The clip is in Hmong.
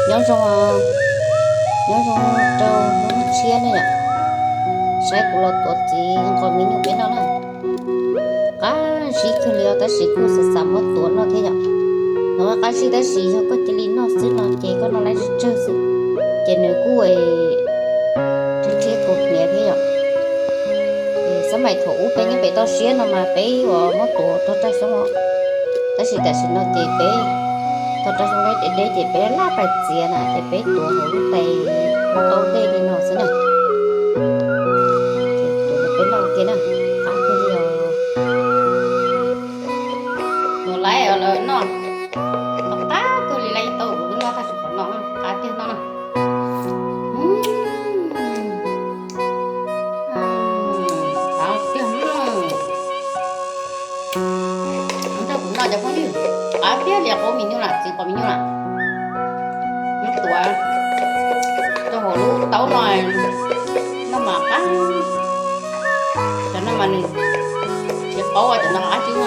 Nyob zoo, nyob zoo rau hnub tshiab ne yom. Saib kuv los tuav txiv nqos me nyuam peb noj na. Qab zib kawg li os, tab sis kuj xav xav muab tuav noj thiab yom. Nws qab zib tab sis yog koj cia li noj xwb no ces koj noj laj tsawg xwb, ces nws kuj rhiab rhiab kaus hniav thiab yom. Xab maim thaum ub peb nyob pem toj siab no mas peb yuav muab tuav tog raj xyoob os, tab sis tam sim no ces peb tog raj xyoob deb deb ces peb laj pais txiav na ces peb tuav hauv lub tais taub dej li no xwb na. Ces tuav rau peb noj ua ke na, qab kawg li os. Mus lawv noj, noj qab kawg li, lawv ib tau kuv noj tag, qab tiag noj na. Qab tiag, nrog kuv noj cov phooj ywg, qab tiag li, qub me nyuam lam, txiv nqos me nyuam lam. Nyob tuav rau hauv lub taub no, noj mas qab, cov no mas nws tsis qaub, cov no qab tsis